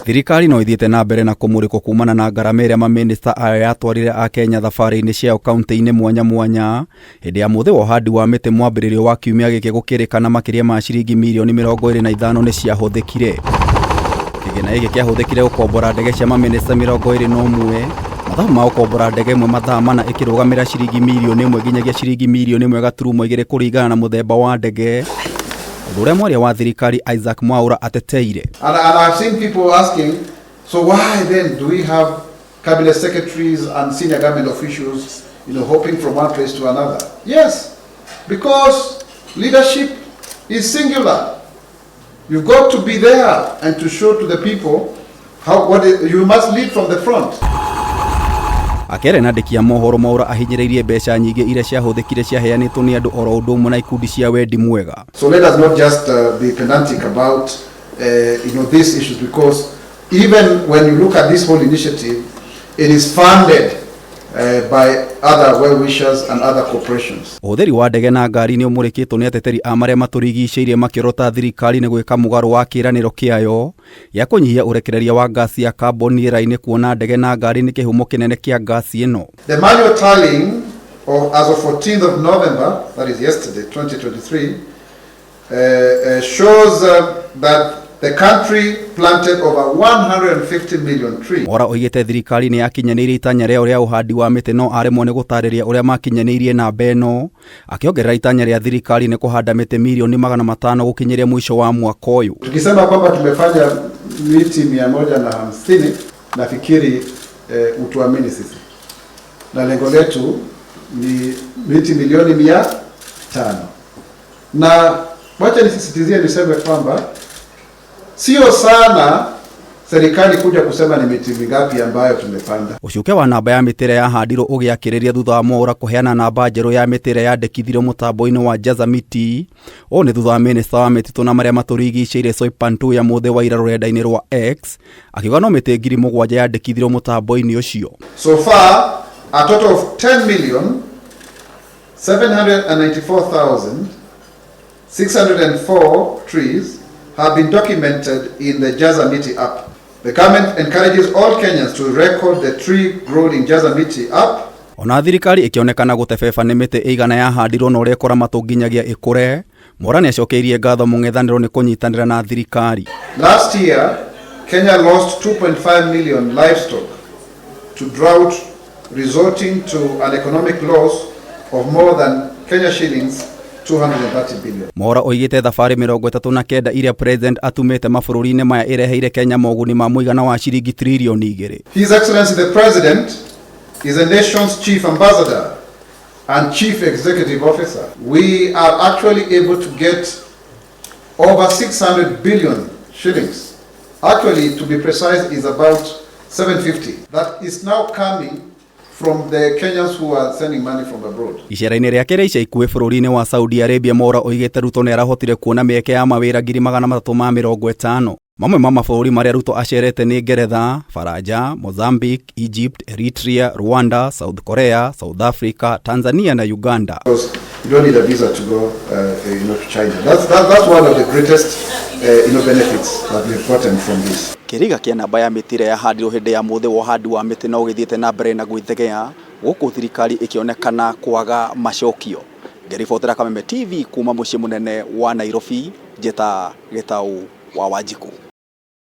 Thirikari no ithiĩte na mbere na kũmũrĩkwo kumana na ngarama ĩrĩa mamĩnĩsta ayo yatwarire Akenya thabarĩ-inĩ ciao kaunti-inĩ mwanya mwanya hĩndĩ ya mũthĩ wa ũhandi wa mĩtĩ mwambĩrĩrio wa kiumia gĩkĩ gũkĩrĩkana makĩria ma ciringi mirioni 25 nĩ ciahũthĩkire. Kĩgĩna gĩkĩ kĩahũthĩkire gũkombora ndege cia mamĩnĩsta 21. Mathabu ma gũkombora ndege ĩmwe mathaa mana ĩkĩrũgamĩra ciringi mirioni 1 nginyagia ciringi mirioni 1.2 kũringana na mũthemba wa ndege, ũndũ ũrĩa mwaria wa thirikari Isaac Mwaura ateteire. And I've seen people asking, so why then do we have cabinet secretaries and senior government officials hopping from one place to another? Yes, because leadership is singular. You've got to be there and to show to the people you must lead from the front. Akĩaria na andĩki a mohoro, Mwaura ahinyĩrĩirie mbeca nyingĩ iria ciahũthĩkire ciaheanĩtwo nĩ andũ oro ũndũ ũmwe na ikundi cia wendi mwega. So let us not just be pedantic about these issues, because even when you look at this whole initiative, it is funded by other well-wishers and other corporations. Ũhũthĩri wa ndege na ngari nĩ ũmũrĩkĩtwo nĩ ateteri a marĩa matũrigicĩirie makĩorota thirikari nĩ gwĩka mũgarũ wa kĩĩranĩro kĩayo gĩa kũnyihia ũrekereria wa ngasi ya carbon rĩera-inĩ, kuona ndege na ngari nĩ kĩhumo kĩnene kĩa ngasi ĩno. The manual tallying of, as of 14th of November, that is yesterday, 2023, shows that the country planted over 150 million trees. Mwaura oigĩte thirikari nĩ yakinyanĩirie itanya rĩao rĩa ũhandi wa mĩtĩ, no aremwo nĩ gũtarĩria ũrĩa makinyanĩirie namba ĩno, akĩongerera itanya rĩa thirikari nĩ kũhanda mĩtĩ mirioni 500 gũkinyĩria mũico wa mwaka ũyũ. Tukisema kwamba tumefanya miti 150, nafikiri utuamini sisi, na lengo letu ni miti milioni 500. Na wacha nisisitizie niseme kwamba sio sana serikali kuja kusema ni miti mingapi ambayo tumepanda. Ũcuke wa namba ya mĩtĩ ĩrĩa yahandirwo ũgĩakĩrĩria thutha wa Mwaura kũheana namba njerũ ya mĩtĩ ĩrĩa yandĩkithirio mũtambo-inĩ wa Jaza Miti. Ũũ nĩ thutha wa mĩnĩsta wa mĩtitũ na marĩa matũrigicĩirie Soipan Tuya mũthĩ wa ira rũrenda-inĩ rwa X akiuga no mĩtĩ 7,000 yandĩkithirio mũtambo-inĩ ũcio. So far, a total of 10 million 794,604 trees have been documented in the Jaza Miti app. The government encourages all Kenyans to record the tree grown in Jaza Miti app. Ona thirikari ĩkĩonekana gũtebeba nĩ mĩtĩ ĩigana yahandirwo na ũrĩa ĩkũramatwo nginyagia ĩkũre, Mwaura nĩacokeirie ngatho mũng'ethanĩro nĩ kũnyitanĩra na thirikari. Last year, Kenya lost 2.5 million livestock to drought, resulting to an economic loss of more than Kenya shillings 230 billion. Mwaura oigĩte thabarĩ 39 iria president atumĩte mabũrũri-inĩ maya ĩreheire Kenya moguni ma mũigana wa ciringi tririoni 2. His Excellency the President is the nation's chief ambassador and chief executive officer. We are actually able to get over 600 billion shillings. Actually, to be precise, is about 750. That is now coming from the Kenyans who are sending money from abroad. Icera-inĩ rĩake rĩa ica ikuhĩ bũrũri-inĩ wa Saudi Arabia, Mwaura oigĩte Ruto nĩ arahotire kuona mĩeke ya mawĩra 350,000. Mamwe ma mabũrũri marĩa Ruto acerete nĩ Ngeretha, Faranja, Mozambique, Egypt, Eritrea, Rwanda, South Korea, South Africa, Tanzania na Uganda. Because you don't need a visa to go to China. That's one of the greatest benefits that we've gotten from this. Kĩriga kĩa namba ya mĩtĩ ĩrĩa yahandirwo hĩndĩ ya mũthĩ wa ũhandi wa mĩtĩ no gĩthiĩte na mbere na gwĩthegea gũkũ thirikari ĩkĩonekana kwaga macokio. Ngĩribotera Kameme TV kuma mũciĩ mũnene wa Nairobi, njĩta Gĩtaũ wa Wanjikũ.